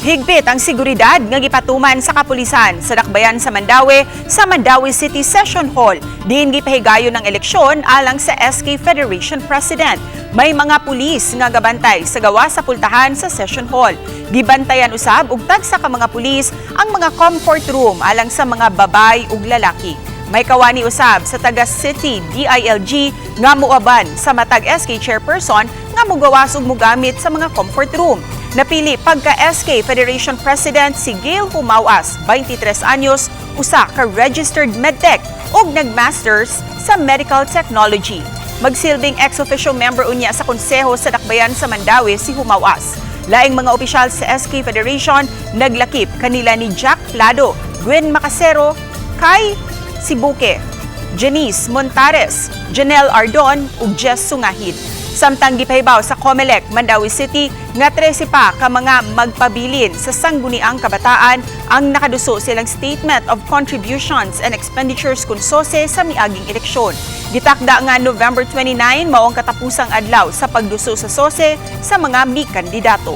Higpit ang seguridad nga gipatuman sa kapulisan sa dakbayan sa Mandaue sa Mandaue City Session Hall. Diin gipahigayon ang eleksyon alang sa SK Federation President. May mga pulis nga gabantay sa gawas sa pultahan sa Session Hall. Gibantayan usab og tagsa ka mga pulis ang mga comfort room alang sa mga babay ug lalaki. May kawani usab sa taga City DILG nga muaban sa matag SK chairperson nga mugawas ug mugamit sa mga comfort room. Napili pagka SK Federation President si Gail Humawas, 23 anyos, usa ka registered medtech ug nag-masters sa medical technology. Magsilbing ex-officio member unya sa konseho sa Dakbayan sa Mandaue si Humawas. Laing mga opisyal sa SK Federation naglakip kanila ni Jack Lado, Gwen Macasero, Kai Sibuke, Janice Montares, Janelle Ardon ug Jess Sungahid. Samtang gipahibaw sa COMELEC Mandaue City nga 13 pa ka mga magpabilin sa Sangguniang Kabataan ang nakaduso sa ilang Statement of Contributions and Expenditures kun SOCE sa miaging eleksyon. Gitakda nga November 29 mao ang katapusang adlaw sa pagduso sa SOCE sa mga mikandidato.